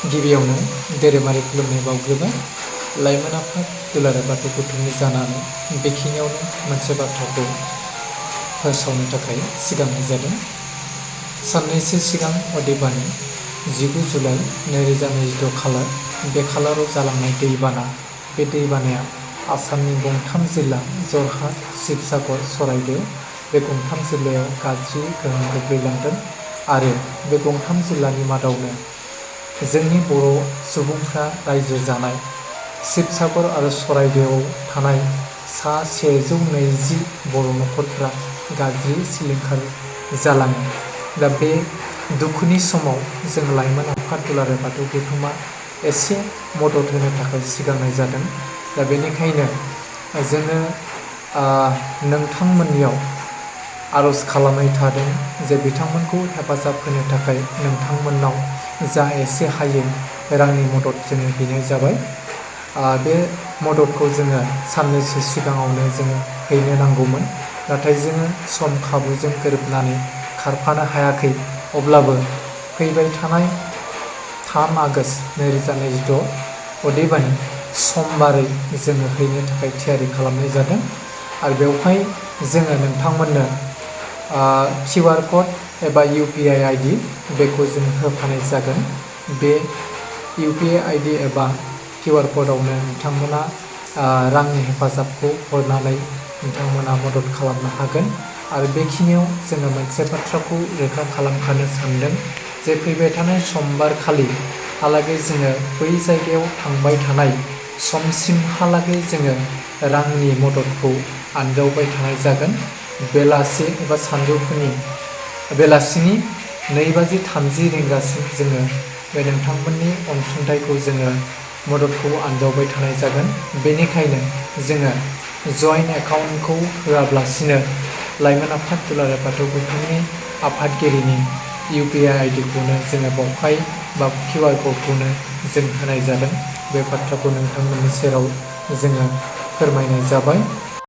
गिबियावनो धोरोमारि खुलुमनाय बावग्रोबाय। लाइमोन आफाद दुलाराय बाथौ गौथुमनि जानानै बेखिनियावनो मोनसे बाथ्राखौ फोसावनो थाखाय सिगांनाय जादों। साननैसो सिगां अदेबानि 19 जुलाइ 2026 खालार बे खालाराव जालांनाय दैबाना, बे दैबानाया आसामनि गंथाम जिल्ला जरहाट, शिबसागर, चराइदेव बे गंथाम जिल्लायाव गाज्रि गोहोम गोग्लैलांदों आरो बे गंथाम जिल्लानि मादावनो जोंनि बर' सुबुंफ्रा रायजो जानाय शिबसागर आरो चराइदेवआव थानाय सा 120 बर' न'खरफ्रा गाज्रि सिलिंखार जालाङो। दा बे दुखुनि समाव जों लाइमोन आफाद दुलाराय बाथौ गौथुमा एसे मदद होनो थाखाय सिगांनाय जादों। दा बेनिखायनो जोङो नोंथांमोननियाव आर'ज खालामनाय थादों जे बिथांमोनखौ हेफाजाब होनो थाखाय नोंथांमोननाव जा एसे हायो रांनि मदद जोङो हैनाय जाबाय। बे मददखौ जोङो साननैसो सिगाङावनो जोङो हैनो नांगौमोन, नाथाय जोङो सम खाबुजों गोरोबनानै खारफानो हायाखै। अब्लाबो फैबाय थानाय 3 आगष्ट 2026 अदेबानि समबारै जोङो हैनो थाखाय थियारि खालामनाय जादों आरो बेवहाय जोङो नोंथांमोननो QR क'ड एबा UPI ID बेखौ जों होफानाय जागोन। बे UPI ID एबा QR क'डआवनो नोंथांमोना रांनि हेफाजाबखौ हरनानै नोंथांमोना मदद खालामनो हागोन। आरो बेखिनियाव जोङो मोनसे बाथ्राखौ रोखा खालामखानो सानदों जे फैबाय थानाय समबारखालि हालागै जोङो बै जायगायाव थांबाय थानाय समसिमहालागै जोङो रांनि मददखौ आनजावबाय थानाय जागोन। बेलासि एबा बेलासिनि 2:30 रिंगासिम जोङो बे नोंथांमोननि अनसुंथाइखौ जोङो मददखौ आनजावबाय थानाय जागोन। बेनिखायनो जोङो जइन्ट एकाउन्टखौ होआब्लासिनो लाइमोन आफाद दुलाराय बाथौ गौथुमनि आफादगिरिनि UPI ID खौनो जोङो बावहाय बा QR क'डखौनो जों होनाय जादों। बे बाथ्राखौ नोंथांमोननि सेराव जोङो फोरमायनाय जाबाय।